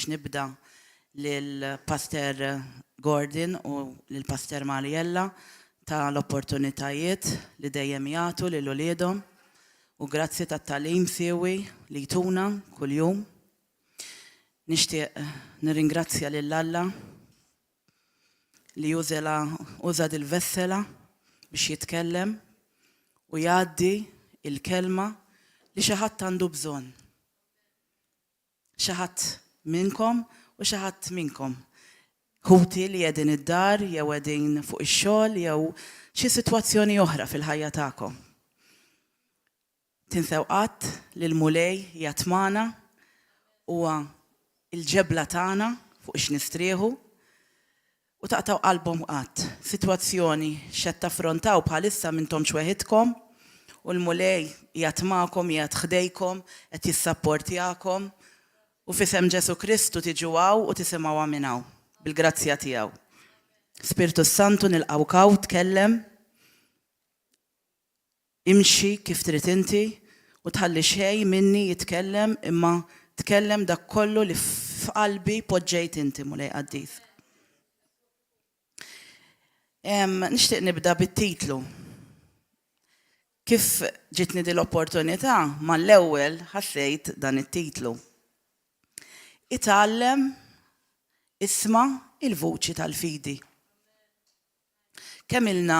biex nibda lil Pastor Gordon u lil Pastor Mariella ta' l-opportunitajiet li dejjem jagħtu lil uliedhom u grazzi tat-tagħlim siewi li jtuna kuljum. Nixtieq nirringrazzja lil Alla li użela uża dil-vessela biex jitkellem u jgħaddi il-kelma li xi ħadd għandu bżonn. Xi ħadd minnkom u xi ħadd minnkom. Ħuti li qegħdin id-dar jew qegħdin fuq ix-xogħol jew xi sitwazzjoni oħra fil-ħajja tagħkom. Tinsew qatt li l-Mulej qiegħed magħna, huwa l-ġebla tagħna fuq ix nistrieħu. U taqtgħu qalbhom qatt. Sitwazzjoni x'qed taffrontaw bħalissa m'intomx weħidkom u l-Mulej qiegħed magħkom, qiegħed ħdejkom, qed jissapportjakom u f'isem Ġesù Kristu tiġu hawn u tisimgħuha minn hawn, bil-grazzja tiegħu. Spirtu s-Santu nilqgħuk hawn tkellem. Imxi kif trid inti u tħalli xejn minni jitkellem imma tkellem dak kollu li f'qalbi poġġejt inti, Mulej Qaddis. Nixtieq nibda bit-titlu. Kif ġietni din l-opportunità, mal-ewwel ħassejt dan it-titlu. Itgħallem isma' il-vuċi tal-fidi. Kemm ilna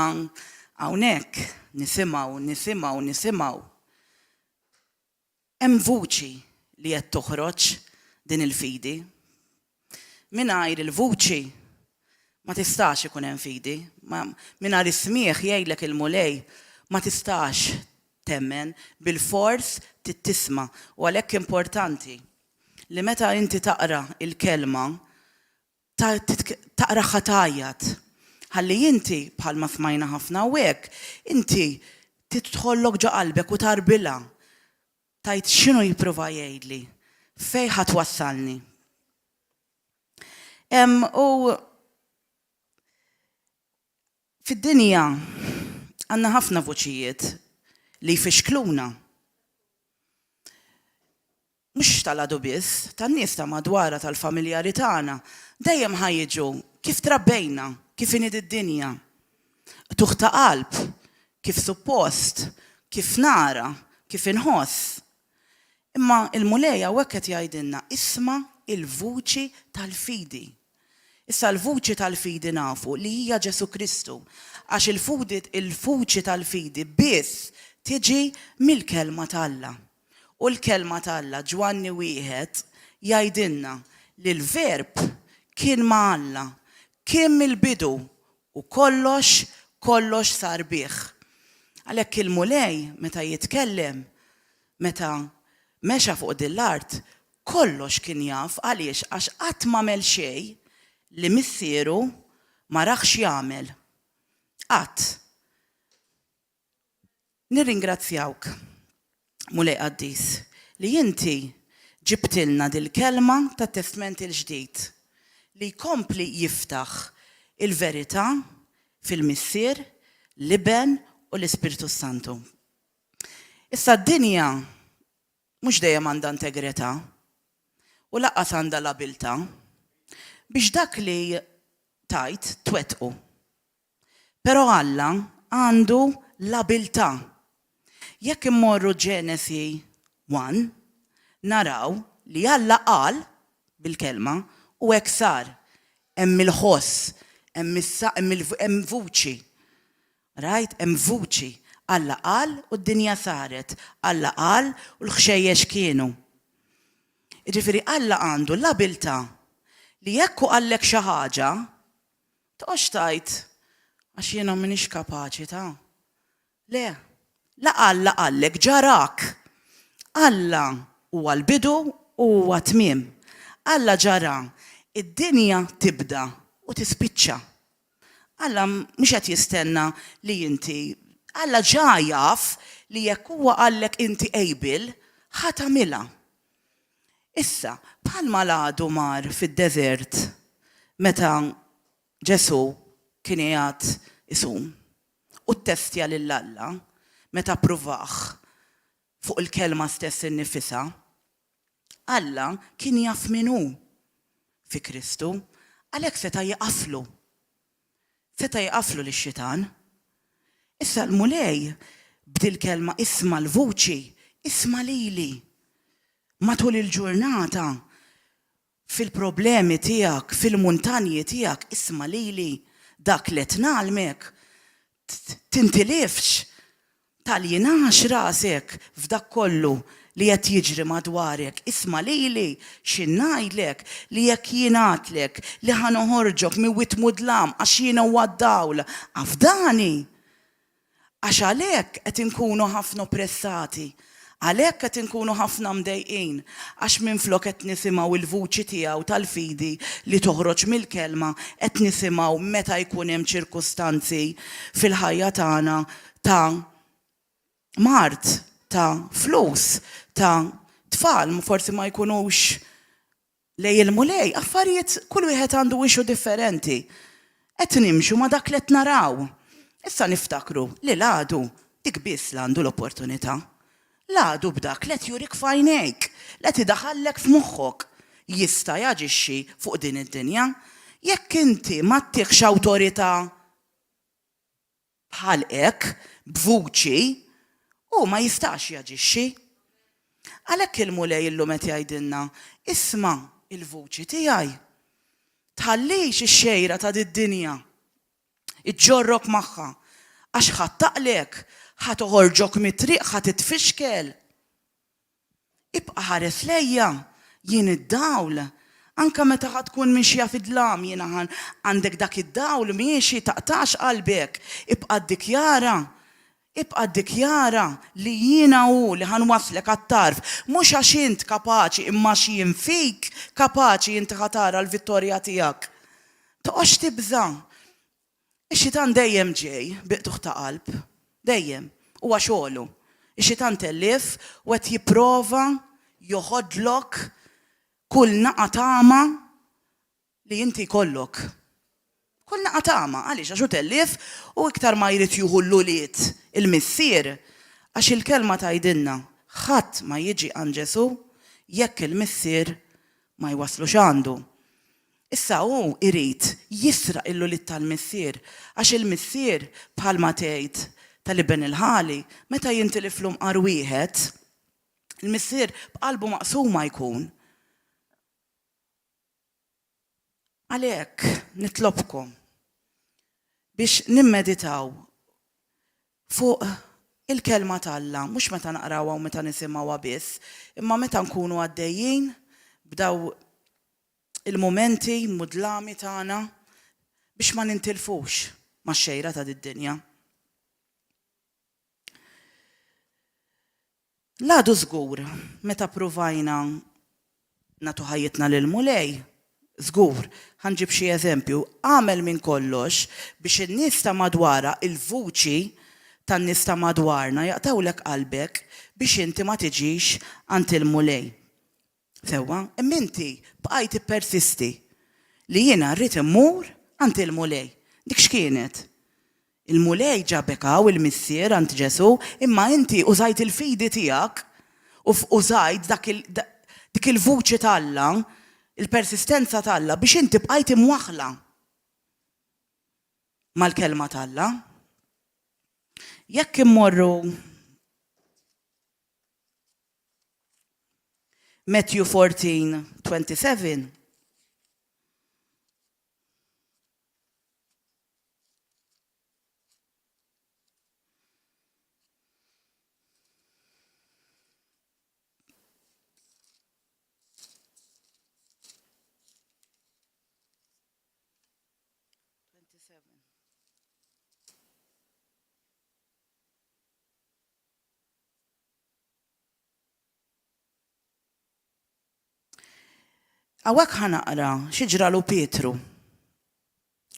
hawnhekk nisimgħu, nisimgħu, nisimgħu. Hemm vuċi li qed toħroġ din il-fidi. Mingħajr il-vuċi ma tistax ikun hemm fidi. Mingħajr is-smigħ jgħidlek il-Mulej ma tistax temmen, bilfors trid tisma'. U għalhekk importanti li meta inti taqra l-kelma Taqraha tgħajjat. Ħalli inti, bħalma smajna ħafna hawnhekk, inti tidħollok ġo qalbek u tgħarbilha. Tgħid x'inhu jipprova jgħidli? Fejn ħa twassalni? U fid-dinja għandna ħafna vuċijiet li jfixkluna. Mhux tal-għadu biss, tan-nies ta' madwarha, tal-familjari tagħna, dejjem ħa jiġu kif trabbejna, kif inhi d-dinja. Qtugħ ta' qalb, kif suppost, kif nara, kif inħoss. Imma l-Mulej hawnhekk qed jgħidilna isma' l-vuċi tal-fidi. Issa l-vuċi tal-fidi nafu li hija Ġesù Kristu, għax il-vuċi tal-fidi biss tiġi mill-Kelma t'Alla. U l-Kelma t'Alla, Ġwanni wieħed, jgħidilna li l-Verb kien ma' Alla, kien mill-bidu, u kollox, kollox sar bih. Għalhekk il-Mulej meta jitkellem, meta mexa fuq din l-art, kollox kien jaf, għaliex? Għax qatt m'għamel xejn li Missieru ma rahx jagħmel. Qatt. Nirringrazzjawk, Mulej Qaddis, li inti ġibtilna dil-kelma tat-Testment il-Ġdid li jkompli jiftaħ il-verità fil-Missier, l-Iben u l-Ispirtu s-Santu. Issa d-dinja mhux dejjem għandha integrità u lanqas għandha l-abiltà biex dak li tgħid twettqu. Però Alla għandu l-abiltà. Jekk immorru Ġenesi 1, naraw li Alla qal bil-kelma u hekk sar. Hemm il-ħoss, hemm hemm vuċi. Rajt? Hemm vuċi. Alla qal u d-dinja saret. Alla qal u l-ħxejjex kienu. Jiġifieri Alla għandu l-abiltà li jekk hu qallek xi ħaġa, Toqgħodx tgħid, għax jiena m'iniex kapaċi ta'. Le. La Alla qallek, ġa rak. Alla huwa l-bidu u huwa t-tmiem. Alla ġa ra d-dinja tibda u tispiċċa. Alla mhux qed jistenna li inti, Alla ġa jaf li jekk huwa qallek inti able, ħa tagħmilha. Issa, bħalma l-għadu mar fid-deżert meta Ġesù kien qiegħed isum, u ttestja lil Alla meta ppruvah fuq il-Kelma stess innifisha, Alla kien jaf min hu. fi Kristu, għalhekk seta' jiqaflu. Seta' jiqaflu lix-xitan. Issa l-Mulej b'dil-kelma isma' l-vuċi, isma' lili. Matul il-ġurnata, fil-problemi tiegħek, fil-muntanji tiegħek, isma' lili, dak li qed ngħallmek, tintilifx, taljinax rasek f'dak kollu li qed jiġri madwarek. Isma' lili xi ngħidlek li jekk jien għadtlek li ħa noħorġok minn wied mudlam għax jiena huwa d-dawl, afdani! Għax għalhekk qed inkunu ħafna oppressati, għalhekk qed inkunu ħafna mdejqin, għax minflok qed nisimgħu l-vuċi tiegħu tal-fidi li toħroġ mill-Kelma, qed nisimgħu meta jkun hemm ċirkustanzi fil-ħajja tagħna ta' mard, ta' flus, ta' tfal forsi ma jkunux Lej il-Mulej, affarijiet kull wieħed għandu issue differenti. Qed nimxu ma' dak li qed naraw. Issa niftakru li l-għadu dik biss l-għandu l-opportunità. L-għadu b'dak li qed jurik f'għajnejk, li qed idaħallek f'moħħok, jista' jaġixxi fuq din id-dinja. Jekk inti ma ttihx awtorità b'ħalqek, b'vuċi, hu ma jistax jaġixxi. Għalhekk il-Mulej illum qed jgħidilna, isma' l-vuċi tiegħi. Tħallix ix-xejra ta' did-dinja ġġorrok magħha, għax ħa ttaqlek, ħa toħorġok mit-triq, ħa titfixkel. Ibqa' ħares lejja, jien id-dawl. Anke meta ħa tkun mixja fid-dlam jiena ħa għandek dak id-dawl miexi taqtax qalbek. Ibqa' ddikjara, ibqa' ddikjara li jiena hu li ħa nwasslek għat-tarf, mhux għax int kapaċi imma għax jien fik kapaċi inti ħa tara l-vittorja tiegħek. Toqgħodx tibża'. Ix-xitan dejjem ġej bi qtugħ ta' qalb. Dejjem. Huwa xogħlu. Ix-xitan tellief u qed jipprova joħodlok kull naqa' tama li inti jkollok. Kull naqa' tama. Għaliex? Għax hu tellief u iktar ma jrid jieħu l-ulied il-Missier. Għax il-Kelma tgħidilna, ħadd ma jiġi għand Ġesù jekk il-Missier ma jwasslux għandu. Issa hu jrid jisraq il-ulied tal-missier, għax il-missier, bħalma tgħid tal-iben il-ħali, meta jintiliflu mqar wieħed, il-missier b'qalbu maqsuma jkun. Għalhekk nitlobkom biex nimmeditaw fuq il-Kelma t'Alla, mhux meta naqrawha u meta nisimgħuha biss, imma meta nkunu għaddejjin b'daw il-mumenti mudlami tagħna biex ma nintilfux max-xejra ta' did-dinja. L-għadu żgur, meta ppruvajna nagħtu ħajjitna lill-Mulej, żgur, ħa nġib xi eżempju, għamel minn kollox biex in-nies ta' madwarha, il-vuċi tan-nies ta' madwarna jaqtgħulek qalbek biex inti ma tiġix għand il-Mulej. Sewwa, imma inti bqajt tippersisti li jiena rrid immur għand il-Mulej. Dik x'kienet? Il-Mulej ġabek hawn, il-Missier, għand Ġesù, imma inti użajt il-fidi tiegħek u użajt dak il, dik il-vuċi t'Alla, il-persistenza t'Alla biex inti bqajt imwaħħla mal-Kelma t'Alla. Jekk immorru Matthew 14, 27. Hawnhekk ħa naqra xi ġralu Pietru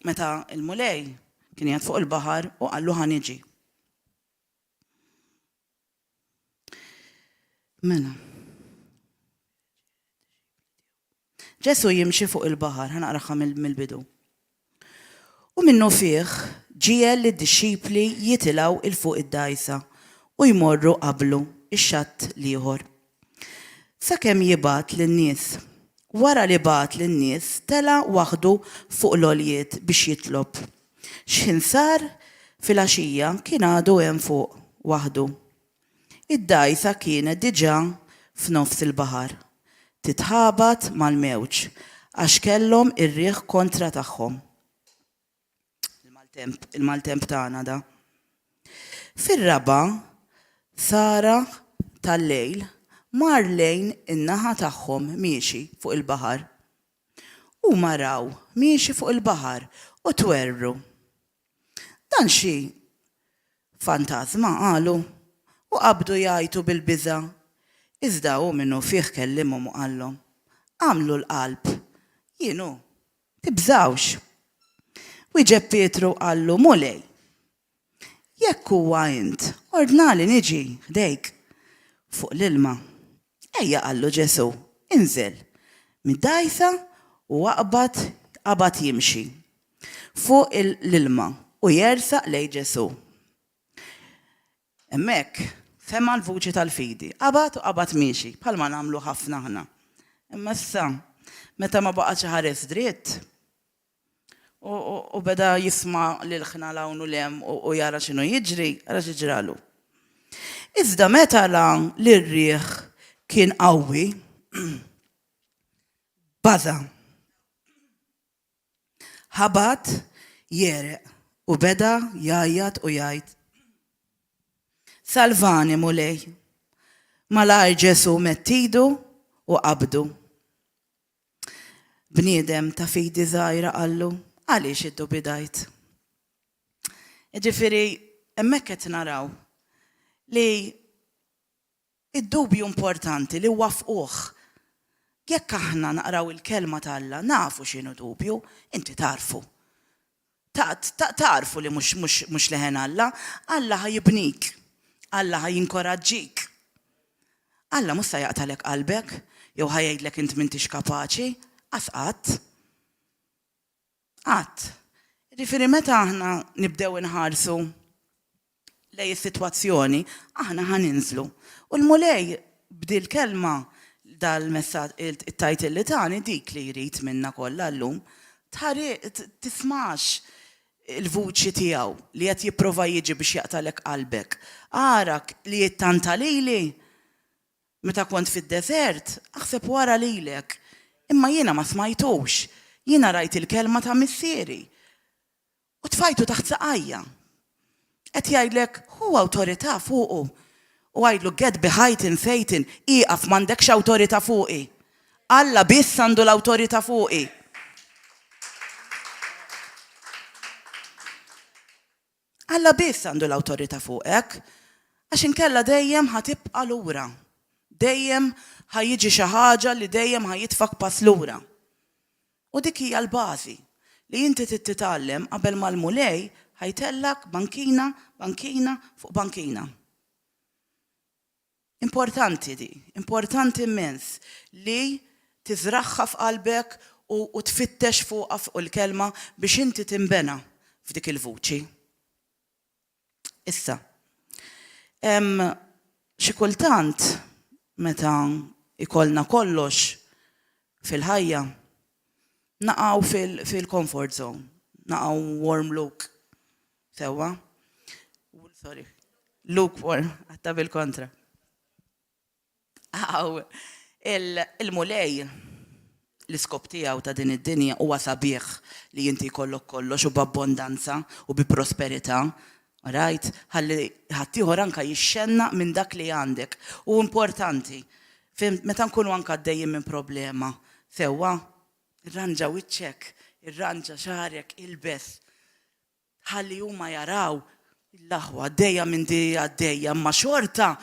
meta l-Mulej kien qiegħed fuq il-baħar u qallu ħa niġi. Mela. Ġesù jimxi fuq il-baħar, ħa naqraha mill-bidu. U minnufih ġiegħel lid-dixxipli jitilgħu 'l fuq id-dgħajsa u jmorru qablu x-xatt l-ieħor, sakemm jibgħat lin-nies. Wara li bagħat lin-nies, tela' waħdu fuq l-għoljiet biex jitlob. X'ħin sar filgħaxija kien għadu hemm fuq, waħdu. Id-dgħajsa kienet diġà f'nofs il-baħar, titħabat mal-mewġ għax kellhom ir-riħ kontra tagħhom. Il-maltemp, il-maltemp tagħna da. Fir-raba' sara tal-lejl mar lejn in-naħa tagħhom miexi fuq il-baħar. Huma raw miexi fuq il-baħar u twerwru. Dan xi fantażma, qalu, u qabdu jgħajtu bil-biża'. Iżda hu minnufih kellimhom u qallhom, Agħmlu l-qalb, jien hu. Tibżgħux. Wieġeb Pietru u qallu, Mulej, jekk huwa int, ordnali niġi ħdejk fuq l-ilma. Ejja, qallu Ġesù, inżel mid-dgħajsa u aqbad qabad jimxi fuq l-ilma u jersaq lejn Ġesù. Hemmhekk, sema' l-vuċi tal-fidi. Qabad u qabad miexi, bħalma nagħmlu ħafna aħna. Imma issa, meta ma baqax iħares dritt, u beda jisma' l-ilħna 'l hawn u 'l hemm u jara x'inhu jiġri, ara xi ġralu. Iżda meta ra li r-riħ kien qawwi, baża'. Ħabat jegħreq u beda jgħajjat u jgħid, Salvani, Mulej! Malajr Ġesù medd idu u qabdu. Bniedem ta' fidi żgħira qallu, Għaliex iddubidajt? Jiġifieri hemmhekk qed naraw li Id-dubju importanti li waffquh. Jekk aħna naqraw il-Kelma t'Alla nafu x'inhu dubju, inti tagħrfu. Tagħrfu li mhux mhux mhux leħen Alla. Alla ħa jibnik. Alla ħa jinkoraġġik. Alla mhux sa jaqtagħlek qalbek jew ħa jgħidlek int m'intix kapaċi, qas qatt. Qatt. Jiġifieri meta aħna nibdew inħarsu lejn is-sitwazzjoni, aħna ħa ninżlu. U l-Mulej b'dil-kelma dal-messaġġ it-title li tani dik li jrid minna kollha llum. Tismax il-vuċi tiegħu li qed jipprova jiġi biex jaqtagħlek qalbek. Arak li jittanta lili Meta kont fid-deżert, aħseb u ara lilek. Imma jiena ma smajtux. Jiena rajt il-kelma ta' Missieri. U tfajtu taħt saqajja. Qed jgħidlek, ħu awtorità fuqu. U għidlu, get behind Satan, ieqaf m'għandekx awtorità fuqi. Alla biss għandu l-awtorità fuqi. Alla biss għandu l-awtorità fuqek, għax inkella dejjem ħa tibqa' lura. Dejjem ħa jiġi xi ħaġa li dejjem ħa jitfgħek pass lura. U dik hija l-bażi li inti trid titgħallem qabel ma l-Mulej ħa jtellgħek bankina, bankina fuq bankina. Importanti di, importanti immens li tiżragħha f'qalbek u, u tfittex fuqha fuq il-kelma biex inti tinbena f'dik il-vuċi. Issa, hemm xi kultant meta jkollna kollox fil-ħajja, naqgħu fil-comfort zone, naqgħu warm look. Sewwa? Sorry. Lukewarm, għatta bil-kontra. Għaw, il-mulej, l-iskop tiegħu ta' din id-dinja huwa sabiħ li inti jkollok kollox u b'abbondanza u bi prosperità. Right? Ħalli ħaddieħor anka jixxenna minn dak li għandek. U importanti, meta nkunu anka għaddejjin minn problema, sewwa, irranġa wiċċek, irranġa xagħrek, ilbes. Ħalli huma jaraw l-aħwa għaddejja minn di għaddejja, imma xorta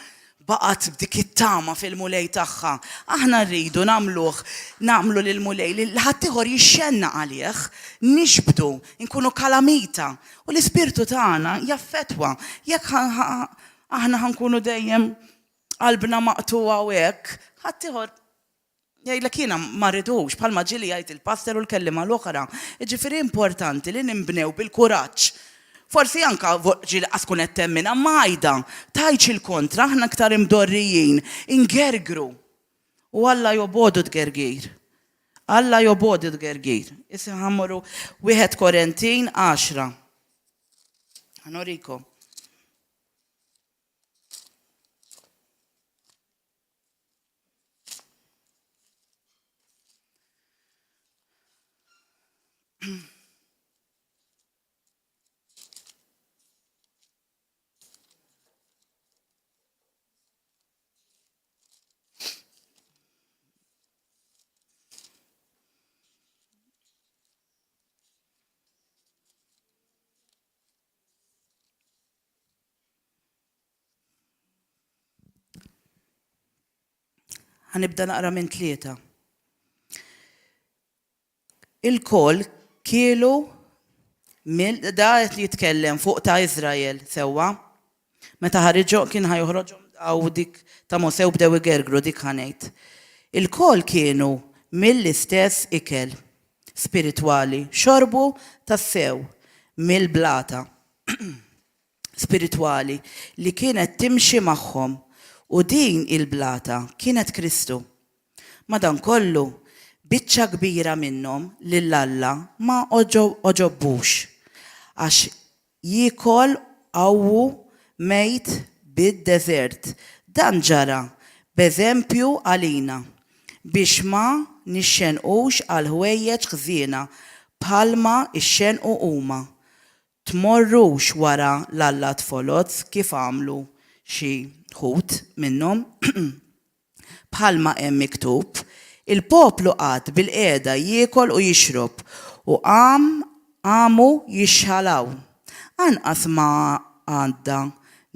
baqgħet b'dik it-tama fil-Mulej tagħha. Aħna rridu nagħmluh, nagħmlu lill-Mulej li ħaddieħor jixxennaq għalih, nixbdu, nkunu kalamita. U l-ispirtu tagħna jaffettwa. Jekk aħna ħa nkunu dejjem qalbna maqtugħa u hekk, ħaddieħor Jgħidlek jiena ma rridux, bħalma ġieli jgħid il-pastor u l-kelliema l-oħra. Jiġifieri importanti li ninbnew bil-kuraġġ. Forsi anke ġieli qas tkun qed temminha, imma għidha, tgħidx il-kontra, aħna iktar imdorrijin ingergru. U Alla jobogħdu t-tgergir. Alla jobgħod it-tgergir. Issa ħa mmorru wieħed Korintin 10. Ħa nurikom. Ħa nibda naqra minn tlieta. Ilkoll kielu mill da qed jitkellem fuq ta' Iżrael sewwa. Meta ħariġhom kien ħa joħroġhom għaw dik ta' Mosè u bdew igergru dik ħa ngħid. Ilkoll kienu mill-istess ikel spiritwali, xorbu tassew mill-blata spiritwali li kienet timxi magħhom, u din il-blata kienet Kristu. Madankollu, biċċa kbira minnhom lil Alla ma għoġobbux, għax jiekol għawwu mejt bid-deżert. Dan ġara b'eżempju għalina, biex ma nixxennqux għal ħwejjeġ ħżiena bħalma xxennqu huma. Tmorrux wara l-allat foloz kif għamlu xi wħud minnhom. Bħalma hemm miktub, Il-poplu qagħad bilqiegħda jiekol u jixrob, u qam qamu jixxalaw. Anqas ma għadda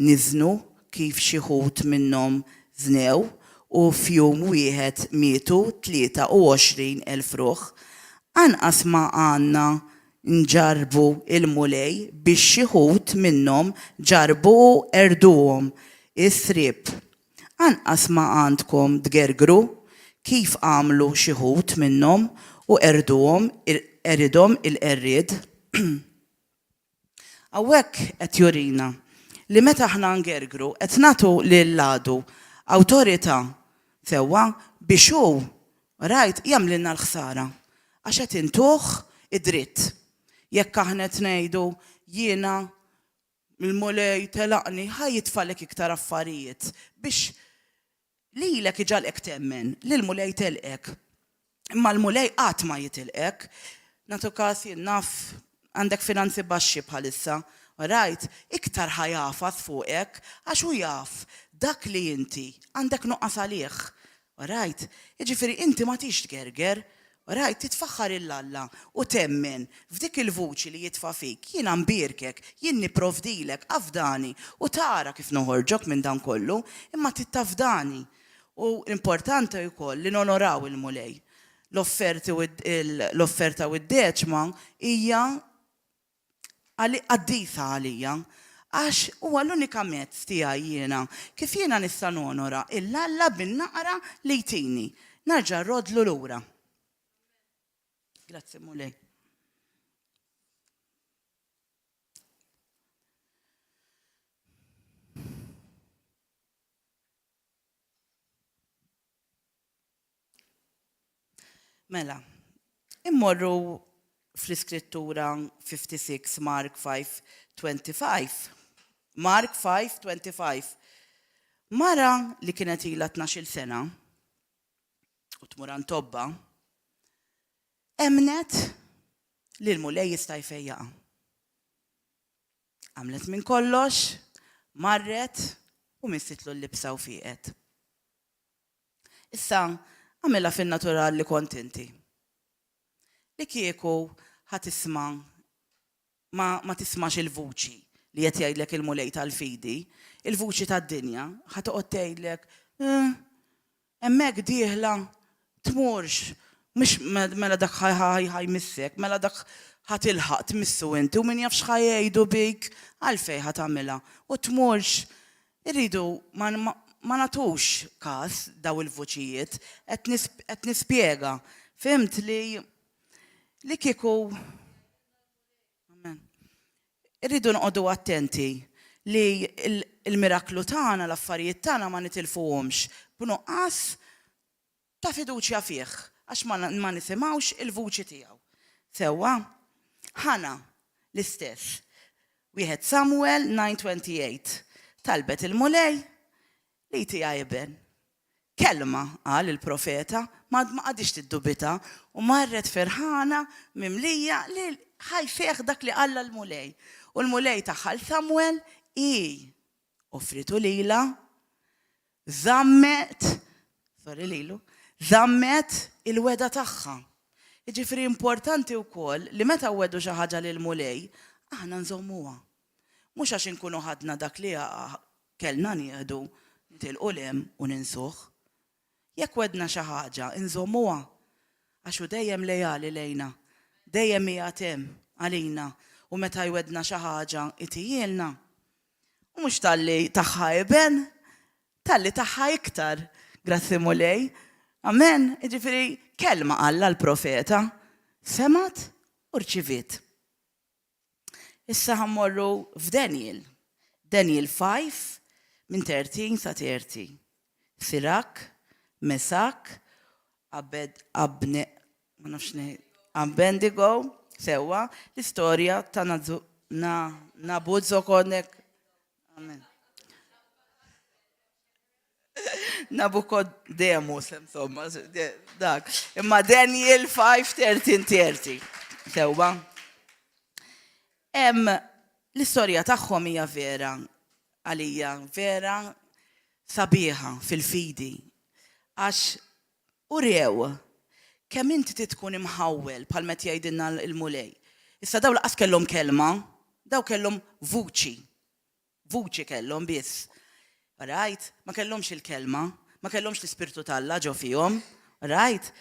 niżnu kif xi wħud minnhom żnew u f'jum wieħed mietu 23 elf ruħ. Anqas ma għandna nġarrbu l-Mulej biex xi wħud minnhom ġarrbu u qerduhom is-sriep. Anqas ma għandkom tgergru, kif għamlu xi wħud minnhom u qerduhom qeridhom il-qerried. Hawnhekk qed jurina li meta aħna ngergru qed nagħtu lill-għadu awtorità sewwa biex hu, rajt, jagħmlilna l-ħsara għax qed intuh id-dritt. Jekk aħna qed ngħidu jiena Il-Mulej telaqni, ħa jitfagħlek iktar affarijiet biex lilek iġagħlqek temmen li l-Mulej telqek. Imma l-Mulej qatt ma jitilqek. Nagħtu każ jien naf għandek finanzi baxxi bħalissa, rajt, iktar ħa jagħfas fuqek għax hu jaf dak li inti għandek nuqqas għalih. Rajt? Jiġifieri inti ma tix tgerger. Rajt? Titfaħħar 'il Alla u temmen f'dik il-vuċi li jitfa' fik, Jiena nbierkek, jien nipprovdilek, afdani u tara kif noħorġok minn dan kollu, imma trid tafdani. U importanti wkoll li nonoraw il-Mulej. L-offerti u l-offerta u d-deċma hija qaddisa għalija, għax huwa l-unika mezz tiegħi jiena kif jiena nista' nonora 'l Alla bin-naqra li jtini. Narġa' rroddlu lura. Grazzi Mulej. Mela, immorru fl-iskrittura 56 Mark 5:25. Mark 5:25. Mara li kienet ilha 12-il sena u tmur għand tobba, emnet li l-Mulej jista' jfejjaqha. Għamlet minn kollox, marret u missitlu l-libsa u fieqet. Issa, agħmilha fin-natural li kont inti. Li kieku ħa tisma' ma, ma tismax il-vuċi li qed jgħidlek il-Mulej tal-fidi, il-vuċi tad-dinja, ħa toqgħod tgħidlek, eh, hemmhekk dieħla tmurx, mhux mela dak ħa jmissek, mela dak ħa tilħaq tmissu inti u min jaf x'ħa jgħidu bik, għalfejn ħa tagħmilha u tmurx. Irridu ma ma nagħtux każ daw il-vuċijiet, qed nispjega. Fhimt li li kieku Amen. Irridu noqogħdu attenti li l-miraklu tagħna, l-affarijiet tagħna ma nitilfuhomx b'nuqqas ta' fiduċja fih. Għax ma nisimgħux il-vuċi tiegħu. Sewwa? Ħana, l-istess. Wieħed Samuel 9:28. Talbet il-Mulej li jtiha iben. Kelma, qal il-profeta, ma qagħditx tiddubita u marret ferħana mimlija li ħa jseħħ dak li qallha l-Mulej. U l-Mulej tagħha 'l Samwel, hi offritu lilha, żammet, sorry lilu, żammet il-wegħda tagħha. Jiġifieri importanti wkoll li meta wegħdu xi ħaġa lill-Mulej, aħna nżommuha. Mhux għax inkunu ħadna dak li kellna nieħdu, nitilqu 'l hemm u ninsuh. Jekk wegħdna xi ħaġa, inżommuha, għax hu dejjem leali lejna, dejjem qiegħed hemm għalina u meta jwegħdna xi ħaġa jtihielna. U mhux talli tagħha iben, talli tagħha iktar. Grazzi Mulej. Amen. Jiġifieri kelma qallha l-profeta, semgħet u rċiviet. Issa ħa mmorru f'Daniel. Daniel 5 minn 13 sa 30. Sirak, Mesak, Abed, Abne, ma nafx Abendigo, sewwa, l-istorja ta' na, Nabuzokonek. Amen. Nabukodemus, insomma, dak. Imma Daniel 5, 13, 30. Sewwa. L-istorja tagħhom hija vera għalija, vera sabiħa fil-fidi. Għax urew kemm inti trid tkun imħawwel bħal meta jgħidilna l-Mulej. Issa daw laqas kellhom kelma, daw kellhom vuċi. Vuċi kellhom biss. Right? Ma kellhomx il-kelma, ma kellhomx l-Ispirtu t'Alla ġo fihom. Right?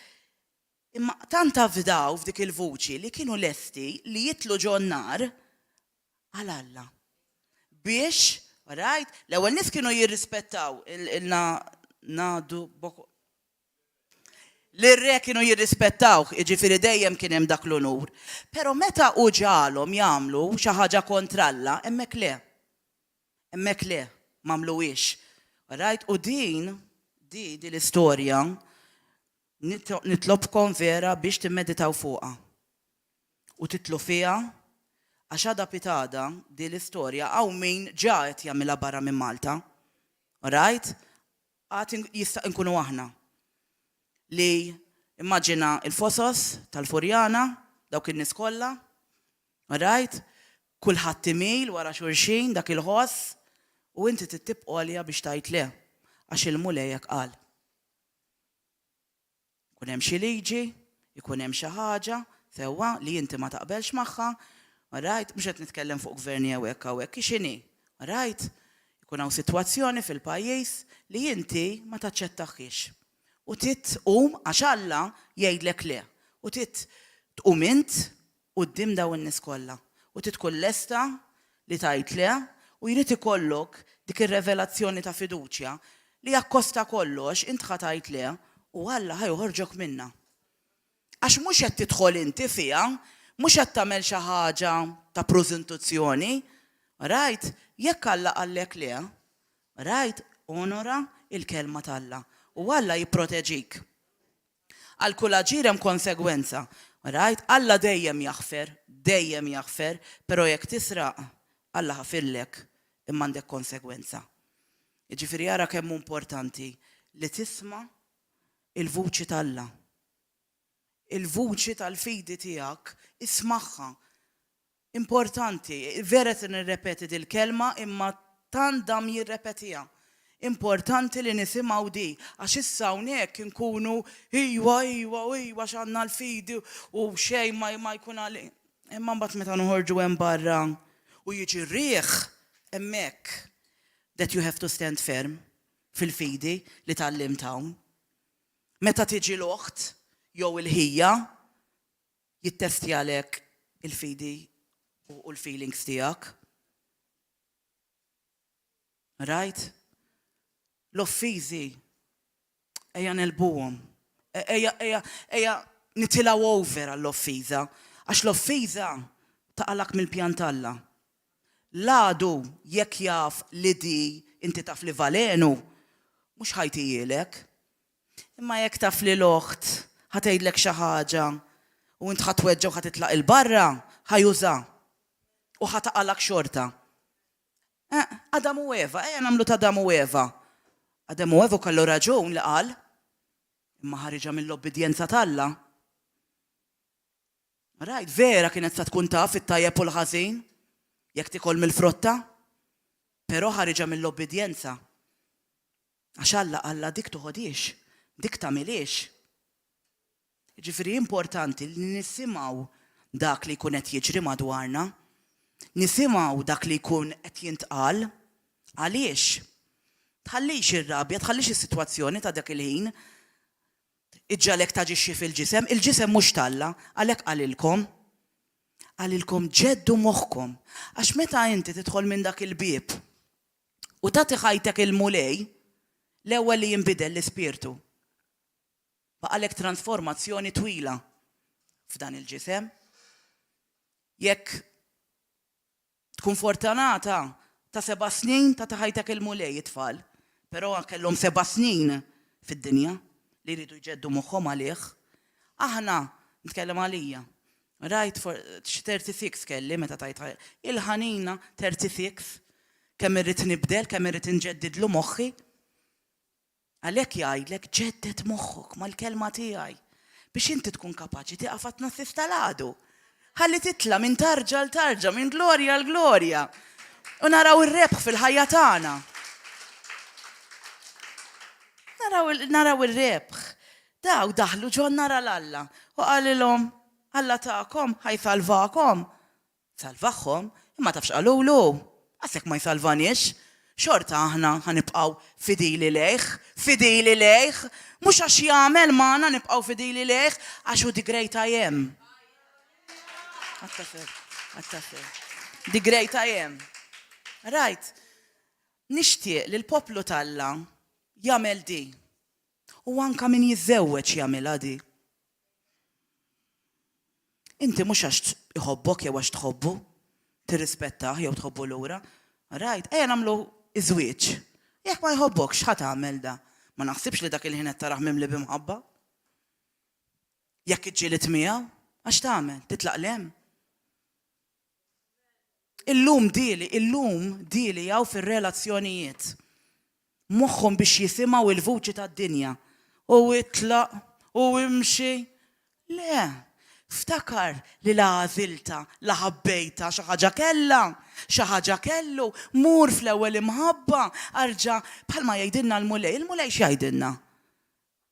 Imma tant afdaw f'dik il-vuċi li kienu lesti li jitlu ġon-nar għal Alla. Biex, right? L-ewwel nies kienu jirrispettaw il-nadu Lir-re kienu jirrispettawh, jiġifieri dejjem kien hemm dak l-unur. Però meta hu ġagħalhom jagħmlu xi ħaġa kontra Alla, hemmhekk le. Hemmhekk le, m'għamluhiex. Alright? U din, di, di l-istorja, nitlobkom vera biex timmeditaw fuqha. U titlu fiha, għax għada pitgħada, di l-istorja hawn min ġa qed jagħmilha barra minn Malta. Alright? Għad jista' nkunu aħna li immaġina il-fosos tal-Furjana, dawk in-nies kollha, alright? Kulħadd imil wara xulxin dak il-ħoss u inti trid tibqa' biex tgħid le għax il-Mulej hekk qal. Ikun hemm xi liġi, ikun hemm xi ħaġa, sewwa, li inti ma taqbelx magħha, alright, mhux qed nitkellem fuq gvern jew hekk hawnhekk, hi x'inhi, alright? Ikun hawn sitwazzjoni fil-pajjiż li inti ma taċċettahiex. U trid tqum għax Alla jgħidlek le. U trid tqum int quddiem dawn in-nies kollha u trid tkun lesta li tgħid le u jrid ikollok dik ir-revelazzjoni ta' fiduċja li akkost ta' kollox int ħa tgħid le u Alla ħa joħorġok minnha. Għax mhux qed tidħol inti fiha, mhux qed tagħmel xi ħaġa ta' prużintuzzjoni, right? Jekk Alla qallek le, right, onora il-kelma t'Alla u Alla jipproteġik. Għal kull aġir hemm konsegwenza. Right? Alla dejjem jaħfer, dejjem jaħfer, però jekk tisraq, Alla ħafirlek, imma għandek konsegwenza. Jiġifieri ara kemm hu importanti li tisma' il-vuċi t'Alla. Il-vuċi tal-fidi tiegħek ismagħha. Importanti, vera qed nirrepeti dil-kelma imma tant dam jirrepetiha. Importanti li nisimgħu di, għax issa hawnhekk inkunu iwa, iwa, iwa għax għandna l-fidi u xejn ma ma jkun għali. Imma mbagħad meta noħorġu hemm barra u jiġi r-riħ hemmhekk that you have to stand firm fil-fidi li tgħallimt hawn. Meta tiġi l-oħt jew il-ħija, jittestjalek il-fidi u l-feelings tiegħek. Right? L-offiżi ejja negħlbuhom. Ejja, ejja, ejja nitilgħu over għall-offiża. Għax l-offiża taqalak mill-pjan t'Alla. L-għadu jekk jaf li di inti taf li valenu, mhux ħa jtihielek. Imma jekk taf li l-oħt Ħa tgħidlek xi ħaġa u int ħa tweġġa' u ħa titlaq 'il barra, ħa juża. U ħa taqalak xorta. Eh, Adam u Eva, ejja nagħmlu ta' Adam u Eva. Adam u Eva kellu raġun li qal, imma ħariġha mill-obbidjenza t'Alla. Rajt, vera kienet sa tkun taf it-tajjeb u l-ħażin jekk tikol mill-frotta, però ħariġha mill-obbidjenza. Għax Alla qallha dik toħodhiex, dik tagħmilhiex. Jiġifieri importanti li nisimgħu dak li jkun qed jiġri madwarna, nisimgħu dak li jkun qed jintqal. Għaliex? Tħallix ir-rabja, tħallix is-sitwazzjoni ta' dak il-ħin iġġagħlek taġixxi fil-ġisem, il-ġisem mhux t'Alla, għalhekk qalilkom, qalilkom ġeddu moħħkom, għax meta inti tidħol minn dak il-bieb u tagħti ħajtek il-Mulej, l-ewwel li jinbidel l-ispirtu. Baqalek transformazzjoni twila f'dan il-ġisem. Jekk Tkun fortunata ta' seba' snin tagħti ħajtek il-Mulej it-tfal, però kellhom seba' snin fid-dinja li jridu jġeddu moħħhom għalih. Aħna, nitkellem għalija, rajt xi 36 kelli meta tajt il-ħanina 36 kemm irrid nibdel, kemm irrid inġeddidlu moħħi. Għalhekk jgħidlek ġedded moħħok mal-kelma tiegħi biex inti tkun kapaċi tieqaf għat-tnassif tal-għadu. Ħalli titla' minn tarġa għal tarġa, minn glorja għal glorja. U naraw ir-rebħ fil-ħajja tagħna. Naraw, naraw ir-rebħ. Daw daħlu ġon nara l-Alla u qalilhom, Alla tagħkom ħa jsalvakom. Salvahom, imma taf x'qalulu? Għasek ma jsalvaniex, xorta aħna ħa nibqgħu fidili lejh, fidili lejh, mhux għax jagħmel magħna nibqgħu fidili lejh, għax hu the great I am. The great I am. Right. Nixtieq li l-poplu t'Alla jagħmel di. U anka min jiżżewweġ jagħmilha di. Inti mhux għax iħobbok jew għax tħobbu, tirrispettah jew tħobbu lura. Right, ejja nagħmlu iż-żwieġ. Jekk ma jħobbokx x'ħa tagħmel da? Ma naħsibx li dak il-ħin qed tarah mimli bi mħabba. Jekk iġġieled miegħu, għax tagħmel? Titlaq 'l hemm? Illum dieli, illum dieli hawn fir-relazzjonijiet. Moħħhom biex jisimgħu il-vuċi tad-dinja. U itlaq, u imxi. Le, ftakar li la għażiltha, la ħabbejtha, xi ħaġa kellha, xi ħaġa kellu, mur fl-ewwel imħabba, arġa' bħalma jgħidilna l-Mulej. Il-Mulej x'jgħidilna?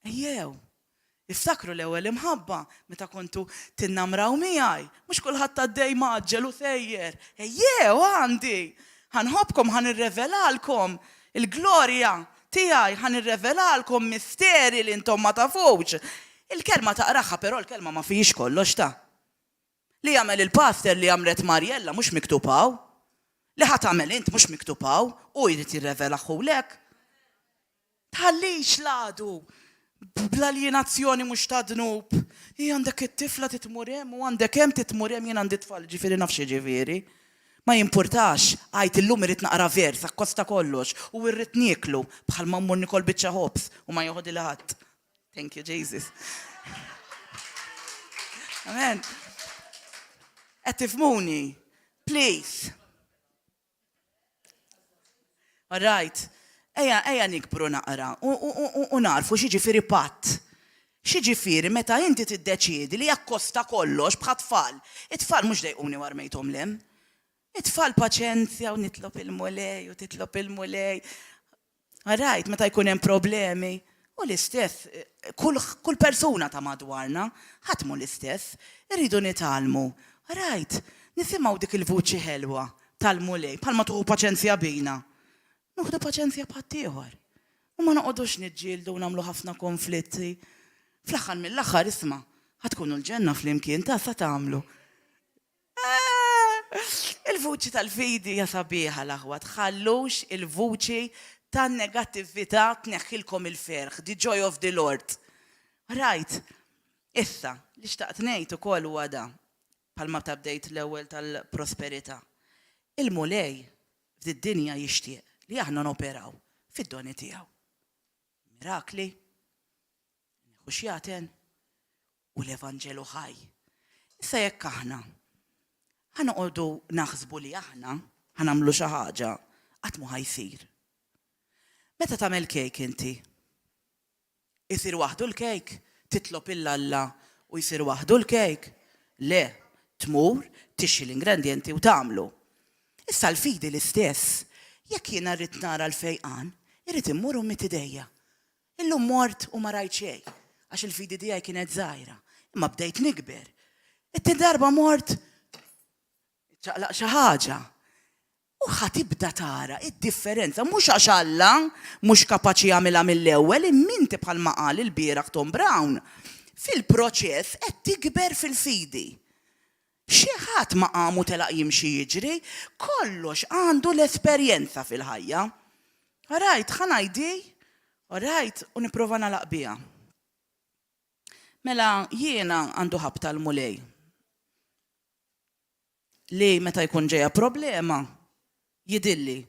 Ejjew, iftakru l-ewwel imħabba meta kontu tinnamraw miegħi. Mhux kulħadd għaddej mgħaġġel u sejjer. Ejjew għandi! Ħa nħobbkom, ħa nirrevelalkom il-glorja tiegħi, ħa nirrevelalkom misteri li intom ma tafux. Il-kelma taqraha, però l-kelma ma fihiex kollox ta'. Li għamel il-pastor li għamlet Mariella mhux miktub hawn. Li ħa tagħmel int mhux miktub hawn, hu jrid jirrevelahulek. Tħallix l-għadu bl-aljenazzjoni mhux ta' dnub. Hi għandek it-tifla trid tmur hemm u għandek hemm trid tmur hemm jien għandi tfal ġifieri naf x'jiġifieri. Ma jimpurtax, għid illum irrid naqra vers akkost ta' kollox u rrid nieklu bħalma mmur niekol biċċa ħobż u ma joħodili ħadd. Thank you Jesus. Amen. Qed tifhmuni? Please. All right. Ejja, ejja nikbru naqra u narfu x'jiġifieri patt. X'jiġifieri meta inti tiddeċiedi li akkosta kollox bħat-tfal. It-tfal mhux dejquni u armejthom 'l hemm. It-tfal paċenzja u nitlob il-Mulej u titlob il-Mulej. Rajt meta jkun hemm problemi. U l-istess, kull, kull persuna ta' madwarna, ħadd mhu l-istess. Irridu nitgħallmu. Rajt, nisimgħu dik il-vuċi ħelwa tal-Mulej, bħalma tuħu paċenzja bina. Nieħdu paċenzja b'ħaddieħor. U ma noqogħdux niġġieldu u nagħmlu ħafna konflitti. Fl-aħħar mill-aħħar, isma', ħa tkunu l-ġenna flimkien, ta' sa tagħmlu. Il-vuċi tal-fidi hija sabiħa l-aħwa, tħallux il-vuċi tan-negattività tneħħilkom il-ferħ, the joy of the Lord. Right. Issa, li xtaqt ngħid ukoll huwa da, bħalma ta' bdejt l-ewwel tal-prosperità. Il-Mulej f'did-dinja jixtieq li aħna noperaw fid-doni tiegħu. Mirakli, neħu xjaten. U l-Evanġelu ħaj. Issa jekk aħna ħa noqogħdu naħsbu li aħna ħa nagħmlu xi ħaġa, qatt mhu ħa jsir. Meta tagħmel kejk inti, isir waħdu l-kejk? Titlob 'il Alla u jsir waħdu l-kejk? Le, tmur, tixtri l-ingredjenti u tagħmlu. Issa l-fidi l-istess. Jekk jiena rrid nara l-fejqan, irrid immur u mmidd idejja. Illum mort u ma rajt xejn, għax il-fidi tiegħi kienet żgħira. Imma bdejt nikber. It-tieni darba mort, iċċaqlaq xi ħaġa. U ħa tibda tara d-differenza, mhux għax Alla mhux kapaċi jagħmilha mill-ewwel, imma inti bħalma qal ilbieraħ Tom Brown, fil-proċess qed tikber fil-fidi. Xi ħadd ma qam u telaq jimxi jiġri, kollox għandu l-esperjenza fil-ħajja. Alright, ħa ngħid hi, alright, u nipprova nagħlaq biha. Mela jiena għandu ħabta l-Mulej li meta jkun ġejja problema jidhilli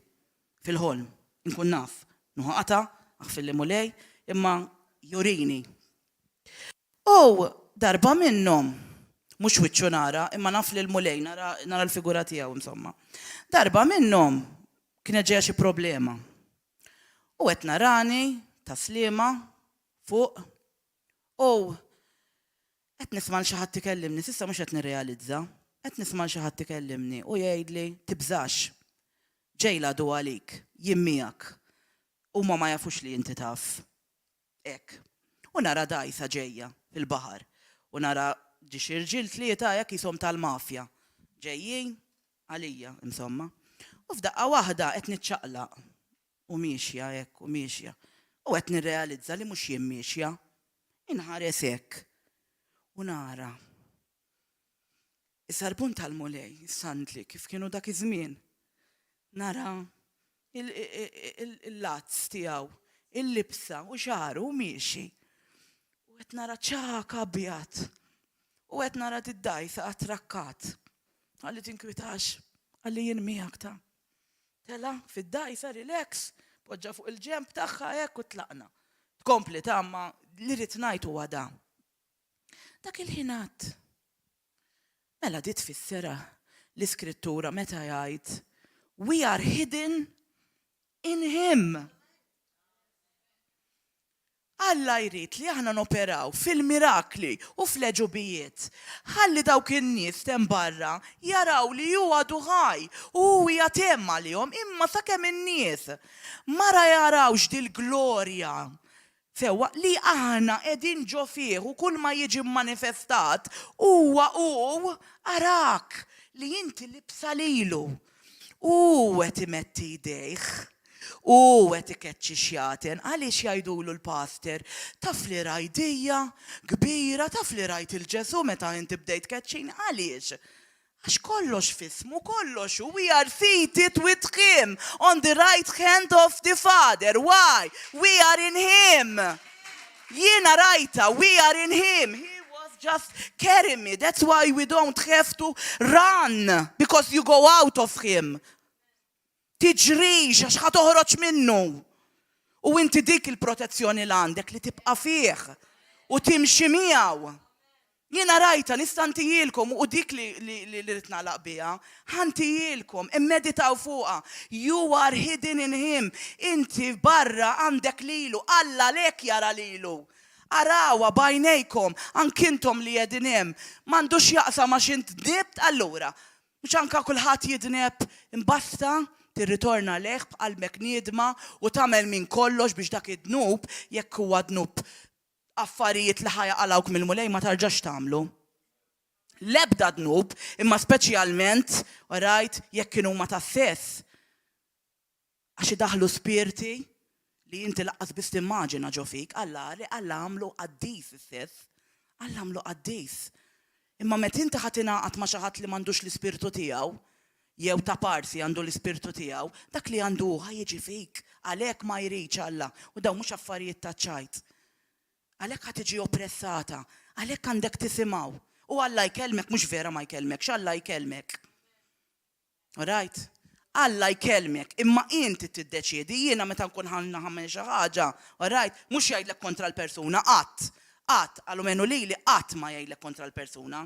fil-ħolm, inkun naf, nieħu qatgħa, aħfirli Mulej, imma jurini. U darba minnhom, mhux wiċċu nara, imma naf lill-Mulej, nara, nara l-figura tiegħu insomma. Darba minnhom kienet ġejja xi problema. U qed narani ta' Sliema fuq u qed nisma' 'l xi ħadd ikellimni, s'issa mhux qed nirrealizza, qed nisma' 'l xi ħadd ikellimni u jgħidli tibżax, ġej l-għadu għalik, jien miegħek. Huma ma jafux li inti taf. Hekk. U nara dgħajsa ġejja fil-baħar. U nara ġie xi rġiel tlieta hekk qishom tal-mafja. Ġejjin għalija, insomma. U f'daqqa waħda qed niċċaqlaq. U miexja hekk u miexja. U qed nirrealizza li mhux jien miexja. Inħares hekk. U nara. Is-sarbun tal-Mulej, is-sandli kif kienu dak iż-żmien. Nara il-lazz tiegħu, il-libsa u xagħru u miexi. U qed nara ċagħak abjad. U qed nara did-dgħajsa attrakkat. Qalli tinkwitax, qalli jien miegħek ta. Tela' fid-dgħajsa relax, poġġa fuq il-ġenb tagħha hekk u tlaqna. Tkompli ta' imma li rrid ngħid huwa da. Dak il-ħin għadd. Mela di tfisserha l-Iskrittura meta jgħid we are hidden in him. Alla jrid li aħna noperaw fil-mirakli u fl-għeġubijiet. Ħalli dawk in-nies t'hemm barra jaraw li hu għadu ħaj u hu qiegħed hemm għalihom, imma sakemm in-nies ma jarawx dil-glorja Sewwa, li aħna qegħdin ġo fih u kull ma jiġi mmanifestat huwa hu, arak li inti libsa lilu. Hu qed imetti jdejh. Hu qed ikeċċi x-xjaten. Għaliex jgħidulu l-pastor, taf li rajt dija kbira, taf li rajt 'il Ġesù meta inti bdejt tkeċċini. Għaliex? Għax kollox f'ismu, kollox hu, we are seated with him on the right hand of the Father. Why? We are in him. Jiena rajtha, we are in him. He was just carrying me. That's why we don't have to run, because you go out of him. Tiġrix għax ħa toħroġ minnu. U inti dik il-protezzjoni l għandek li tibqa' fih u timxi miegħu. Jiena rajtha, nista' ntihielkom u dik li li rrid nagħlaq biha, ħa ntihielkom, immeditaw fuqha. You are hidden in him. Inti barra għandek lilu, Alla għalhekk jara lilu. Arawha b'għajnejkom, anki intom li qegħdin hemm. M'għandux x'jaqsam għax int dnibt, allura Mhux anka kulħadd jidneb, imbasta tirritorna lejh b'qalbek niedma u tagħmel minn kollox biex dak id-dnub, jekk huwa dnub affarijiet li ħa jaqalgħuk mill-Mulej ma tarġax tagħmlu. L-ebda dnub, imma speċjalment, alright, jekk kienu huma tas-sess. Għax idaħħlu spirti li inti laqqas biss timmaġina ġo fik. Alla Alla għamlu qaddis is-sess. Alla għamlu qaddis. Imma meta inti ħa tingħaqad ma' xi ħadd li m'għandux l-ispirtu tiegħu, jew ta' parsi għandu l-ispirtu tiegħu, dak li għandu hu ħa jiġi fik. Għalhekk ma jridx Alla. U dawn mhux affarijiet taċ-ċajt. Għalhekk ħa tiġi oppressata. Għalhekk għandek tisimgħu. U Alla jkellmek, mhux vera ma jkellmekx, Alla jkellmek. Alright? Alla jkellmek, imma int tiddeċiedi, jiena meta nkun ħa nagħmel xi ħaġa, alright, mhux jgħidlek kontra l-persuna, qatt. Qatt, almenu lili qatt ma jgħidlek kontra l-persuna.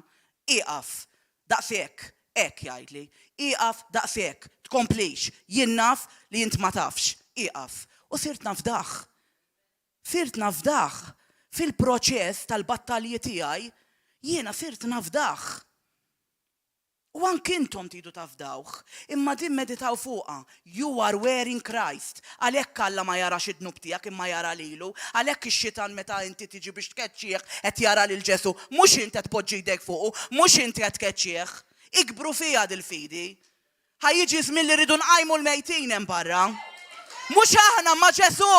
Ieqaf. Daqshekk. Hekk jgħidli. Ieqaf daqshekk. Tkomplix. Jien naf li int ma tafx. Ieqaf. U sirt nafdah. Sirt nafdah. Fil-proċess tal-battalji tiegħi, jiena sirt nafdah. U anki intom tridu tafdawh. Imma din meditaw fuqha. You are wearing Christ. Għalhekk Alla ma jarax id-dnub tiegħek imma jara lilu. Għalhekk ix-xitan meta inti tiġi biex tkeċċih qed jara lil Ġesù. Mhux int qed tpoġġi jdejk fuqu, mhux inti qed tkeċċih. Ikbru fiha dil-fidi. Ħa jiġi żmien li rridu nqajmu l-mejtin hemm barra. Mhux aħna imma Ġesù.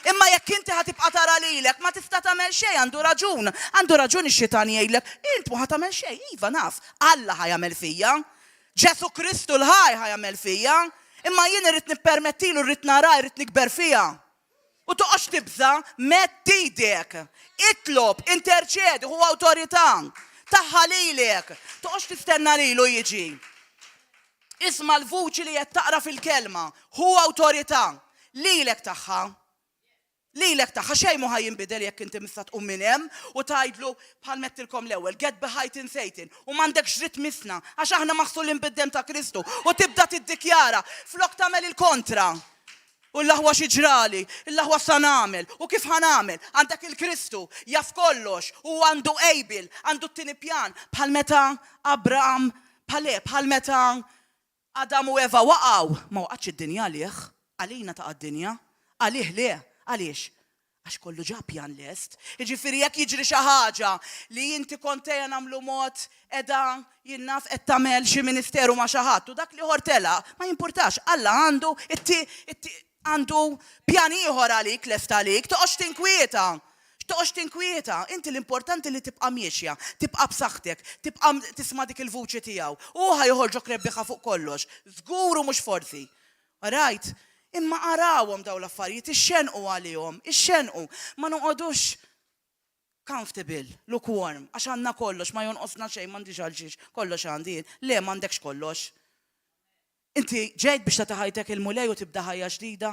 Imma jekk inti ħa tibqa' tara lilek ma tista' tagħmel xejn, għandu raġun. Għandu raġun ix-xitan jgħidlek, int mhu ħa tagħmel xejn. Iva naf, Alla ħa jagħmel fija. Ġesù Kristu l-ħaj ħa jagħmel fija. Imma jien irrid nippermettilu, rrid nara, irrid nikber fiha. U toqgħodx tibża', medd idek. Itlob, interċedi, ħu awtorità. Tagħha lilek. Toqgħodx tistenna lilu jiġi. Isma' l-vuċi li qed taqra fil-kelma. Ħu awtorità. Lilek tagħha. Lilek tagħha xejn mhu ħa jinbidel jekk inti mista tqum minn hemm u tgħidlu bħal m'għedtilkom l-ewwel, get behind in Satan u m'għandekx dritt tmissna għax aħna maħsulin bid-demm ta' Kristu u tibda tiddikjara flok tagħmel il-kontra. U l-aħwa xi ġrali, l-aħwa x'sa nagħmel, u kif ħa nagħmel? Għandek il-Kristu, jaf kollox, u għandu able, għandu t-tieni pjan, bħal meta Abraham, bħal le, bħal meta Adam u Eva waqgħu, ma waqgħetx id-dinja għalih, għalina taqa' d-dinja, għalih le, għaliex? Għax kollu ġa pjan lest. Jiġifieri jekk jiġri xi ħaġa li inti kont ejja nagħmlu mod qiegħda jien naf qed tagħmel xi ministeru ma' xi ħadd u dak l-ieħor telaq, ma jimpurtax, Alla għandu għandu pjan ieħor għalik lest għalik, toqgħodx tinkwieta. Toqgħodx tinkwieta, inti l-importanti li tibqa' miexja, tibqa' b'saħħtek, tibqa' tisma' dik il-vuċi tiegħu. Hu ħa joħorġok rebbieħa fuq kollox, żgur u mhux forsi. Rajt? Imma arawhom dawn l-affarijiet, ixxenqu għalihom, ixxenqu. Ma noqogħdux comfortable, lukewarm, għax għandna kollox, ma jonqosna xejn, m'għandix għal xiex, kollox għandi jien. Le, m'għandekx kollox. Inti ġejt biex tagħti ħajtek il-Mulej u tibda ħajja ġdida?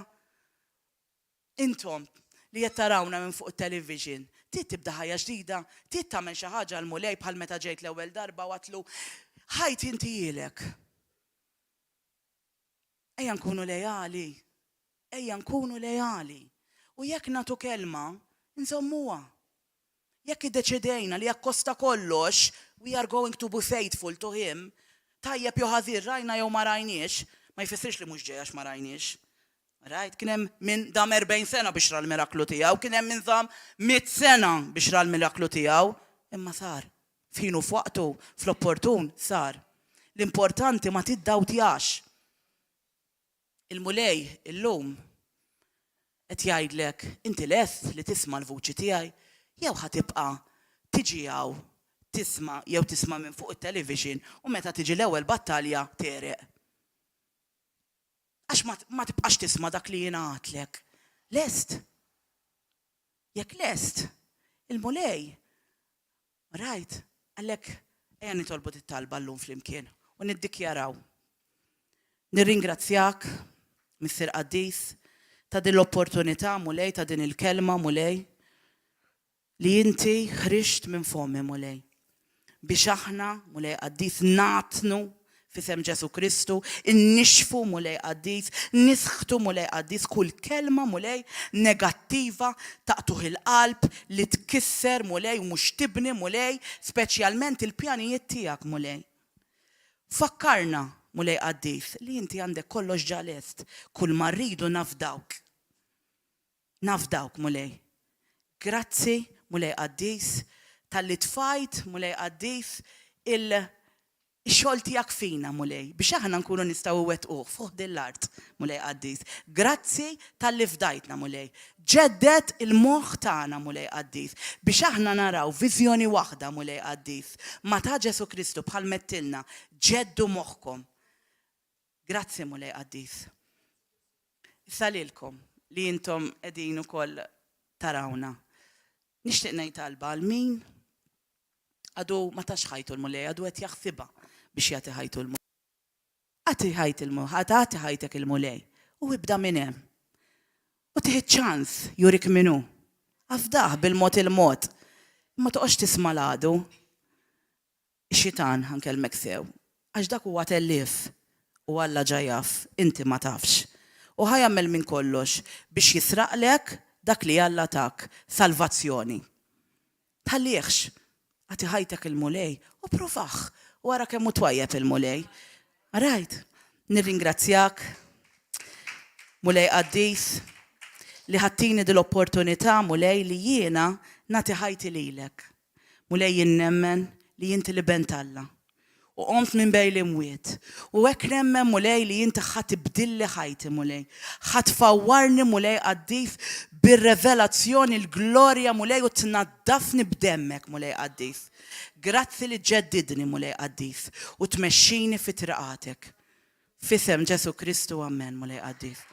Intom li qed tarawna minn fuq it-television, trid tibda ħajja ġdida? Trid tagħmel xi ħaġa għall-Mulej bħal meta ġejt l-ewwel darba u għadtlu, ħajti intihielek. Ejja nkunu leali. Ejja nkunu leali. U jekk nagħtu kelma, nżommuha. Jekk iddeċidejna li akkost ta' kollox, we are going to be faithful to him, tajjeb jew ħażin, rajna jew ma rajniex, ma jfissirx li mhux ġej għax ma rajniex. Right? Kien hemm min dam 40 sena biex ra l-miraklu tiegħu, kien hemm min dam 100 sena biex ra l-miraklu tiegħu, imma sar. F'ħinu f'waqtu, fl-opportun, sar. L-importanti ma tiddawtjax. Il-Mulej illum qed jgħidlek, inti lest li tisma' l-vuċi tiegħi jew ħa tibqa' tiġi hawn tisma' jew tisma' minn fuq it-television u meta tiġi l-ewwel battalja tegħreq. Għax ma tibqax tisma' dak li jiena għadtlek. Lest? Jekk lest, il-Mulej Rajt? Għalhekk ejja nitolbu dit-talba llum flimkien u niddikjaraw. Nirringrazzjak, Missier Qaddis, ta' din l-opportunità, Mulej, ta' din il-kelma, Mulej, li inti ħriġt minn fommi, Mulej, biex aħna, Mulej Qaddis, nagħtnu F'isem Ġesù Kristu, innixxfu, Mulej qaddis, nisħtu, Mulej qaddis, kull kelma, Mulej, negattiva, ta' qtugħ il-qalb, li tkisser, Mulej, u mhux tibni, Mulej, speċjalment il-pjanijiet tiegħek, Mulej. Fakkarna, Mulej qaddis, li inti għandek kollox ġa lest, kulma rridu nafdawk. Nafdawk, Mulej. Grazzi, Mulej qaddis, talli tfajt, Mulej qaddis, il Ix-xogħol tiegħek fina, Mulej, biex aħna nkunu nistgħu iwettquh fuq din l-art, Mulej qaddis. Grazzi talli fdajtna, Mulej. Ġedded il-moħħ tagħna, Mulej qaddis, biex aħna naraw viżjoni waħda, Mulej qaddis, ma' ta' Ġesù Kristu bħal m'għedtilna, ġeddu moħħkom. Grazzi, Mulej qaddis. Issa lilkom li intom qegħdin ukoll tarawna. Nixtieq ngħid talba għal min Għadu ma tax ħajtu l-Mulej, għadu qed jaħsibha biex jagħti ħajtu l-Mulej. Agħti ħajt agħti ħajtek il-Mulej u ibda minn hemm. U tih iċ-ċans jurik min hu. Afdah bil-mod il-mod. Imma toqgħodx tisma' l-għadu. Ix-xitan, ħa nkellmek sew, għax dak huwa tellief u Alla ġa jaf, inti ma tafx. U ħa jagħmel minn kollox biex jisraqlek dak li Alla tak, salvazzjoni. Tħallihx. Agħti ħajtek il-Mulej u provah u ara kemm hu twajjeb il-Mulej. Rajt? Nirringrazzjak, Mulej qaddis, li ħadtini dil-opportunità, Mulej, li jiena nagħti ħajti lilek. Mulej jien nemmen li inti l-Iben t'Alla. U qomt minn bejn l-imwiet. U hekk nemmen Mulej li inti ħa tibdilli ħajti Mulej. Ħa tfawwarni Mulej qaddis bir-revelazzjoni l-glorja Mulej u tnaddafni b'demmek Mulej qaddis. Grazzi li ġġeddidni Mulej qaddis u tmexxini fi triqatek. F'isem Ġesù Kristu Ammen Mulej qaddis.